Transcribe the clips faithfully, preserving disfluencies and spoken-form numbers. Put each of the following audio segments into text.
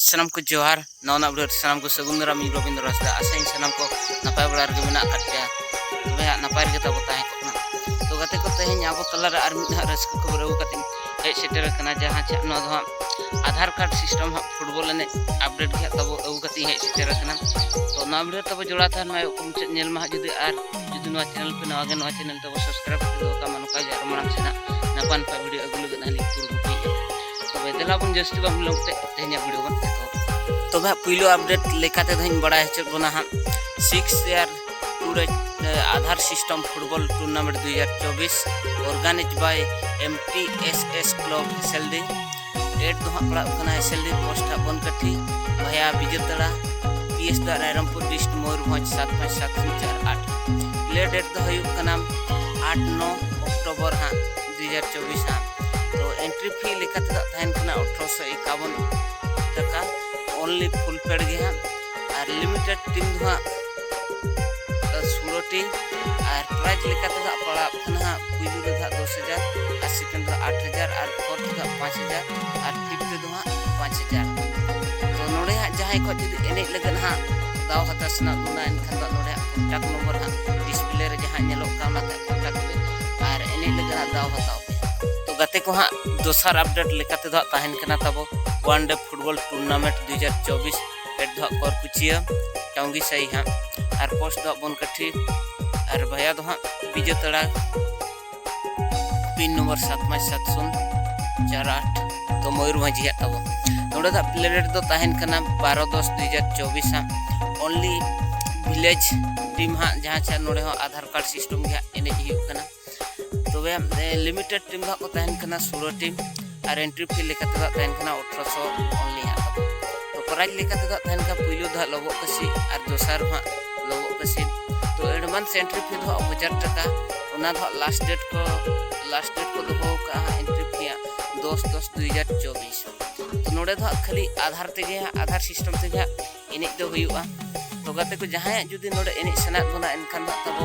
ᱥᱟᱱᱟᱢ ᱠᱚ ᱡᱚᱦᱟᱨ᱾ ᱱᱟᱣᱟ ᱱᱟᱜ ᱵᱷᱤᱰᱤᱭᱳ ᱨᱮ ᱥᱟᱱᱟᱢ ᱠᱚ ᱥᱟᱹᱜᱩᱱ ᱫᱟᱨᱟᱢ᱾ ᱤᱧ ᱨᱚᱵᱤᱱᱫᱨᱚ ᱦᱟᱸᱥᱫᱟ᱾ ᱟᱥᱟᱭᱟᱹᱧ ᱥᱟᱱᱟᱢ ᱠᱚ ᱱᱟᱯᱟᱭ ᱵᱟᱲᱟ ᱨᱮᱜᱮ ᱢᱮᱱᱟᱜ ᱟᱠᱟᱫ ᱯᱮᱭᱟ᱾ ᱛᱚᱵᱮ ᱦᱟᱸᱜ ᱱᱟᱯᱟᱭ ᱨᱮᱜᱮ ᱛᱟᱵᱚ ᱛᱟᱦᱮᱸ ᱠᱚᱜ ᱢᱟ᱾ ᱛᱚ ᱜᱟᱛᱮ ᱠᱚ, ᱛᱮᱦᱮᱧ ᱟᱵᱚ ᱛᱟᱞᱟᱨᱮ ᱟᱨ ᱢᱤᱫ ᱦᱟᱸᱜ ᱨᱟᱹᱥᱠᱟᱹ ᱠᱷᱚᱵᱚᱨ ᱟᱹᱜᱩ ᱠᱟᱛᱮᱧ ᱦᱮᱡ ᱥᱮᱴᱮᱨ ᱟᱠᱟᱱᱟ, ᱡᱟᱦᱟᱸ ᱪᱮ ᱱᱚᱣᱟ ᱫᱚ ᱦᱟᱸᱜ ᱟᱫᱷᱟᱨ ᱠᱟᱨᱰ ᱥᱤᱥᱴᱮᱢ ᱦᱟᱸᱜ ᱯᱷᱩᱴᱵᱚᱞ ᱮᱱᱮᱡ ᱟᱯᱰᱮᱴ ᱜᱮ ᱦᱟᱸᱜ ᱛᱟᱵᱚ ᱟᱹᱜᱩ ᱠᱟᱛᱮᱧ ᱦᱮᱡ ᱥᱮᱴᱮᱨ ᱟᱠᱟᱱᱟ᱾ ᱛᱚ ᱱᱚᱣᱟ ᱵᱷᱤᱰᱤᱭᱳ ᱨᱮ ᱛᱟᱵᱚ ᱡᱚᱲᱟᱣ ᱛᱟᱦᱮᱱ ᱢᱟ, ᱮᱦᱚᱵ ᱠᱷᱚᱱ ᱢᱩᱪᱟᱹᱫ ᱧᱮᱞ ᱢᱟ ᱦᱟᱸᱜ ᱡᱩᱫᱤ, ᱟᱨ ᱡᱩᱫᱤ ᱱᱚᱣᱟ ᱪᱮᱱᱮᱞ ᱯᱮ ᱱᱟᱣᱟ ᱜᱮ, ᱱᱚᱣᱟ ᱪᱮᱱᱮᱞ ᱛᱟᱵᱚ ᱥᱟᱵᱥᱠᱨᱟᱭᱤᱵ ᱠᱟᱛᱮ ᱫᱚᱦᱚ ᱠᱟᱜ ᱢᱟ, ᱱᱚᱝᱠᱟ ᱜᱮ ᱟᱨ ᱢᱟᱲᱟᱝ ᱥᱮᱱᱟᱜ ᱱᱟᱯᱟᱭ ᱱᱟᱯᱟᱭ ᱵᱷᱤᱰᱤᱭᱳ ᱟᱹᱜᱩ ᱞᱟᱹᱜᱤᱫ ᱦᱟᱸᱜ ᱞᱤᱧ ᱠᱩᱨᱩᱢᱩᱴᱩᱭᱮᱫᱼᱟ᱾ ᱛᱚᱵᱮ ᱫᱮᱞᱟ ᱵᱚᱱ ᱡᱟᱹᱥᱛᱤ ᱵᱟᱝ ᱵᱤᱞᱚᱢ ᱠᱟᱛᱮ ᱛᱮᱦᱮᱧᱟᱜ ᱵᱷᱤᱰᱤᱭᱳ ᱵᱚᱱ ᱮᱛᱚᱦᱚᱵ᱾ ᱛᱚᱵᱮ ᱦᱟᱸᱜ ᱯᱩᱭᱞᱩ ᱟᱯᱰᱮᱴ ᱞᱮᱠᱟ ᱛᱮᱫᱚ ᱦᱟᱸᱜ ᱵᱟᱲᱟᱭ ᱦᱚᱪᱚᱭᱮᱫ ᱵᱚᱱᱟ ᱦᱟᱸᱜ six year tour Aadhaar system football tournament ᱫᱩ ᱦᱟᱡᱟᱨ ᱪᱚᱵᱵᱤᱥ, organized by M T S S Club ᱦᱮᱥᱮᱞᱰᱤ᱾ ᱰᱮᱴ ᱫᱚ ᱦᱟᱸᱜ ᱯᱟᱲᱟᱜ ᱠᱟᱱᱟ ᱦᱮᱥᱮᱞᱰᱤ, ᱯᱳᱥᱴ ᱦᱟᱸᱜ ᱵᱚᱱᱠᱟᱴᱷᱤ, ᱵᱷᱟᱭᱟ ᱵᱤᱡᱮᱛᱟᱲᱟ, ᱯᱤ ᱮᱥ ᱫᱚ ᱨᱟᱭᱨᱚᱝᱯᱩᱨ ᱰᱤᱥᱴ, ᱢᱚᱭᱩᱨᱵᱷᱚᱸᱡᱽ ᱥᱟᱛ ᱯᱟᱸᱪ ᱥᱟᱛ ᱥᱩᱱ ᱪᱟᱨ ᱟᱴ᱾ ᱯᱞᱮ ᱰᱮᱴ ᱫᱚ ᱦᱩᱭᱩᱜ ᱠᱟᱱᱟ ᱟᱴ ᱱᱚ ᱚᱠᱴᱳᱵᱚᱨ ᱦᱟᱸᱜ ᱫᱩ ᱦᱟᱡᱟᱨ ᱪᱚᱵᱵᱤᱥ ᱦᱟᱸᱜ᱾ ᱛᱚ ᱮᱱᱴᱨᱤ ᱯᱷᱤ ᱞᱮᱠᱟ ᱛᱮᱫᱚ ᱛᱟᱦᱮᱱ ᱠᱟᱱᱟ ᱟᱴᱷᱨᱚᱥᱚ ᱮᱠᱟᱣᱚᱱ ᱴᱟᱠᱟ, only full paid ᱜᱮ ᱦᱟᱸᱜ᱾ ᱟᱨ ᱞᱤᱢᱤᱴᱮᱰ ᱴᱤᱢ ᱫᱚ ᱦᱟᱸᱜ ᱥᱳᱞᱳ ᱴᱤ᱾ ᱟᱨ ᱯᱨᱟᱭᱤᱡᱽ ᱞᱮᱠᱟ ᱛᱮᱫᱚ ᱦᱟᱸᱜ ᱯᱟᱲᱟᱜ ᱠᱟᱱᱟ ᱦᱟᱸᱜ ᱯᱩᱭᱞᱩ ᱨᱮᱫᱚ ᱦᱟᱸᱜ ᱫᱚᱥ ᱦᱟᱡᱟᱨ, ᱟᱨ ᱥᱮᱠᱮᱱᱰ ᱨᱮᱫᱚ ᱟᱴ ᱦᱟᱡᱟᱨ, ᱟᱨ ᱛᱷᱟᱨᱰ ᱨᱮᱫᱚ ᱦᱟᱸᱜ ᱯᱟᱸᱪ ᱦᱟᱡᱟᱨ, ᱟᱨ ᱯᱷᱤᱯᱛᱷ ᱨᱮᱫᱚ ᱦᱟᱸᱜ ᱯᱟᱸᱪ ᱦᱟᱡᱟᱨ᱾ ᱛᱚ ᱱᱚᱰᱮ ᱦᱟᱸᱜ ᱡᱟᱦᱟᱸᱭ ᱠᱚ ᱡᱩᱫᱤ ᱮᱱᱮᱡ ᱞᱟᱹᱜᱤᱫ ᱦᱟᱸᱜ ᱫᱟᱣ ᱦᱟᱛᱟᱣ ᱥᱟᱱᱟ ᱵᱚᱱᱟ, ᱮᱱᱠᱷᱟᱱ ᱫᱚ ᱱᱚᱰᱮ ᱦᱟᱸᱜ ᱠᱚᱱᱴᱟᱠᱴ ᱱᱚᱢᱵᱚᱨ ᱦᱟᱸᱜ ᱰᱤᱥᱯᱞᱮ ᱨᱮ ᱡᱟᱦᱟᱸ ᱧᱮᱞᱚᱜ ᱠᱟᱱᱟ, ᱚᱱᱟᱛᱮ ᱠᱚᱱᱴᱟᱠᱴ ᱯᱮ ᱟᱨ ᱮᱱᱮᱡ ᱞᱟᱹᱜᱤᱫ ᱦᱟᱸᱜ ᱫᱟᱣ ᱦᱟᱛᱟᱣ ᱯᱮ᱾ ᱛᱚ ᱜᱟᱛᱮ ᱠᱚ ᱦᱟᱸᱜ, ᱫᱚᱥᱟᱨ ᱟᱯᱰᱮᱴ ᱞᱮᱠᱟ ᱛᱮᱫᱚ ᱦᱟᱸᱜ ᱛᱟᱦᱮᱱ ᱠᱟᱱᱟ ᱛᱟᱵᱚ ᱚᱣᱟᱱ ᱰᱮ ᱯᱷᱩᱴᱵᱚᱞ ᱴᱩᱨᱱᱟᱢᱮᱱᱴ ᱫᱩ ᱦᱟᱡᱟᱨ ᱪᱚᱵᱵᱤᱥ᱾ ᱰᱮᱴ ᱫᱚ ᱦᱟᱸᱜ ᱠᱚᱨᱠᱩᱪᱤᱭᱟᱹ, ᱴᱟᱣᱩᱝᱜᱤ ᱥᱟᱹᱦᱤ ᱦᱟᱸᱜ, ᱟᱨ ᱯᱳᱥᱴ ᱫᱚ ᱦᱟᱸᱜ ᱵᱚᱱᱠᱟᱴᱷᱤ, ᱟᱨ ᱵᱷᱟᱭᱟ ᱫᱚ ᱦᱟᱸᱜ ᱵᱤᱡᱮᱛᱟᱲᱟ, ᱯᱤᱱ ᱱᱚᱢᱵᱚᱨ ᱥᱟᱛ ᱯᱟᱸᱪ ᱥᱟᱛ ᱥᱩᱱ ᱪᱟᱨ ᱟᱴ᱾ ᱛᱚ ᱢᱚᱭᱩᱨᱵᱷᱚᱸᱡᱽ ᱦᱟᱸᱜ ᱛᱟᱵᱚ᱾ ᱱᱚᱰᱮ ᱫᱚ ᱦᱟᱸᱜ ᱯᱞᱮ ᱰᱮᱴ ᱫᱚ ᱛᱟᱦᱮᱱ ᱠᱟᱱᱟ ᱵᱟᱨᱚ ᱫᱚᱥ ᱫᱩ ᱦᱟᱡᱟᱨ ᱪᱚᱵᱵᱤᱥ ᱦᱟᱸᱜ᱾ ᱚᱱᱞᱤ ᱵᱷᱤᱞᱮᱡᱽ ᱴᱤᱢ ᱦᱟᱸᱜ, ᱡᱟᱦᱟᱸ ᱪᱮ ᱱᱚᱰᱮ ᱦᱚᱸ ᱟᱫᱷᱟᱨ ᱠᱟᱨᱰ ᱥᱤᱥᱴᱮᱢ ᱜᱮ ᱦᱟᱸᱜ ᱮᱱᱮᱡ ᱦᱩᱭᱩᱜ ᱠᱟᱱᱟ᱾ ᱛᱚᱵᱮ ᱞᱤᱢᱤᱴᱮᱰ ᱴᱤᱢ ᱫᱚ ᱦᱟᱸᱜ ᱠᱚ ᱛᱟᱦᱮᱱ ᱠᱟᱱᱟ ᱥᱳᱞᱳ ᱴᱤᱢ, ᱟᱨ ᱮᱱᱴᱨᱤ ᱯᱷᱤ ᱞᱮᱠᱟ ᱛᱮᱫᱚ ᱦᱟᱸᱜ ᱛᱟᱦᱮᱱ ᱠᱟᱱᱟ ᱟᱴᱷᱨᱚᱥᱚ ᱚᱱᱞᱤ ᱦᱟᱸᱜ ᱛᱟᱵᱚ᱾ ᱛᱚ ᱯᱨᱟᱭᱤᱡᱽ ᱞᱮᱠᱟ ᱛᱮᱫᱚ ᱦᱟᱸᱜ ᱛᱟᱦᱮᱱ ᱠᱟᱱᱟ ᱯᱩᱭᱞᱩ ᱫᱚ ᱦᱟᱸᱜ ᱞᱚᱵᱚᱜ ᱠᱟᱹᱥᱤ, ᱟᱨ ᱫᱚᱥᱟᱨ ᱦᱚᱸ ᱦᱟᱸᱜ ᱞᱚᱵᱚᱜ ᱠᱟᱹᱥᱤ᱾ ᱛᱚ ᱮᱰᱵᱷᱟᱱᱥ ᱮᱱᱴᱨᱤ ᱯᱷᱤ ᱫᱚ ᱦᱟᱸᱜ ᱦᱟᱡᱟᱨ ᱴᱟᱠᱟ, ᱚᱱᱟ ᱫᱚ ᱦᱟᱸᱜ ᱞᱟᱥᱴ ᱰᱮᱴ ᱠᱚ, ᱞᱟᱥᱴ ᱰᱮᱴ ᱠᱚ ᱫᱚᱦᱚ ᱟᱠᱟᱫᱼᱟ ᱦᱟᱸᱜ ᱮᱱᱴᱨᱤ ᱯᱷᱤ ᱦᱟᱸᱜ ᱫᱚᱥ ᱫᱚᱥ ᱫᱩ ᱦᱟᱡᱟᱨ ᱪᱚᱵᱵᱤᱥ᱾ ᱛᱚ ᱱᱚᱰᱮ ᱫᱚ ᱦᱟᱸᱜ ᱠᱷᱟᱹᱞᱤ ᱟᱫᱷᱟᱨ ᱛᱮᱜᱮ ᱦᱟᱸᱜ, ᱟᱫᱷᱟᱨ ᱥᱤᱥᱴᱮᱢ ᱛᱮᱜᱮ ᱦᱟᱸᱜ ᱮᱱᱮᱡ ᱫᱚ ᱦᱩᱭᱩᱜᱼᱟ᱾ ᱛᱚ ᱜᱟᱛᱮ ᱠᱚ, ᱡᱟᱦᱟᱸᱭᱟᱜ ᱡᱩᱫᱤ ᱱᱚᱰᱮ ᱮᱱᱮᱡ ᱥᱟᱱᱟᱭᱮᱫ ᱵᱚᱱᱟ, ᱮᱱᱠᱷᱟᱱ ᱫᱚ ᱦᱟᱸᱜ ᱛᱟᱵᱚ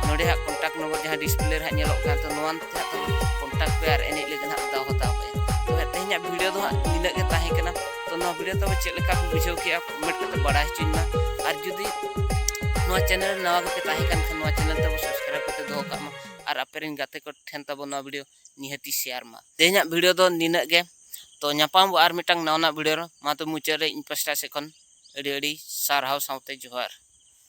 ᱱᱚᱰᱮ ᱦᱟᱸᱜ ᱠᱚᱱᱴᱟᱠᱴ ᱱᱚᱢᱵᱚᱨ ᱡᱟᱦᱟᱸ ᱰᱤᱥᱯᱞᱮ ᱨᱮ ᱦᱟᱸᱜ ᱧᱮᱞᱚᱜ ᱠᱟᱱ, ᱛᱚ ᱱᱚᱣᱟ ᱛᱮ ᱦᱟᱸᱜ ᱛᱟᱵᱚ ᱠᱚᱱᱴᱟᱠᱴ ᱯᱮ ᱟᱨ ᱮᱱᱮᱡ ᱞᱟᱹᱜᱤᱫ ᱦᱟᱸᱜ ᱫᱟᱣ ᱦᱟᱛᱟᱣ ᱯᱮ᱾ ᱛᱚᱵᱮ ᱛᱮᱦᱮᱧ ᱤᱧᱟᱹᱜ ᱵᱷᱤᱰᱤᱭᱳ ᱫᱚ ᱦᱟᱸᱜ ᱱᱤᱱᱟᱹᱜ ᱜᱮ ᱛᱟᱦᱮᱸ ᱠᱟᱱᱟ᱾ ᱛᱚ ᱱᱚᱣᱟ ᱵᱷᱤᱰᱤᱭᱳ ᱛᱟᱵᱚ ᱪᱮᱫ ᱞᱮᱠᱟ ᱯᱮ ᱵᱩᱡᱷᱟᱹᱣ ᱠᱮᱜᱼᱟ, ᱠᱚᱢᱮᱱᱴ ᱠᱟᱛᱮ ᱵᱟᱲᱟᱭ ᱦᱚᱪᱚᱧ ᱢᱟ᱾ ᱟᱨ ᱡᱩᱫᱤ ᱱᱚᱣᱟ ᱪᱮᱱᱮᱞ ᱨᱮ ᱱᱟᱣᱟ ᱜᱮᱯᱮ ᱛᱟᱦᱮᱸ ᱠᱟᱱ ᱠᱷᱟᱱ, ᱱᱚᱣᱟ ᱪᱮᱱᱮᱞ ᱛᱟᱵᱚ ᱥᱟᱵᱥᱠᱨᱟᱭᱤᱵ ᱠᱟᱛᱮ ᱫᱚᱦᱚ ᱠᱟᱜ ᱢᱟ᱾ ᱟᱨ ᱟᱯᱮ ᱨᱮᱱ ᱜᱟᱛᱮ ᱠᱚ ᱴᱷᱮᱱ ᱛᱟᱵᱚ ᱱᱚᱣᱟ ᱵᱷᱤᱰᱤᱭᱳ ᱱᱤᱦᱟᱹᱛᱤ ᱥᱮᱭᱟᱨ ᱢᱟ᱾ ᱛᱮᱦᱮᱧᱟᱜ ᱵᱷᱤᱰᱤᱭᱳ ᱫᱚ ᱱᱤᱱᱟᱹᱜ ᱜᱮ᱾ ᱛᱚ ᱧᱟᱯᱟᱢ ᱵᱚ ᱟᱨ ᱢᱤᱫᱴᱟᱝ ᱱᱟᱣᱟᱱᱟᱜ ᱵᱷᱤᱰᱤᱭᱳ ᱨᱮ᱾ ᱢᱟ ᱛᱚ ᱢᱩᱪᱟᱹᱫ ᱨᱮ ᱤᱧ ᱯᱟᱥᱴᱟ ᱥᱮᱫ ᱠᱷᱚᱱ ᱟᱹᱰᱤ ᱟᱹᱰᱤ ᱥᱟᱨᱦᱟᱣ ᱥᱟᱶᱛᱮ ᱡᱚᱦᱟᱨ᱾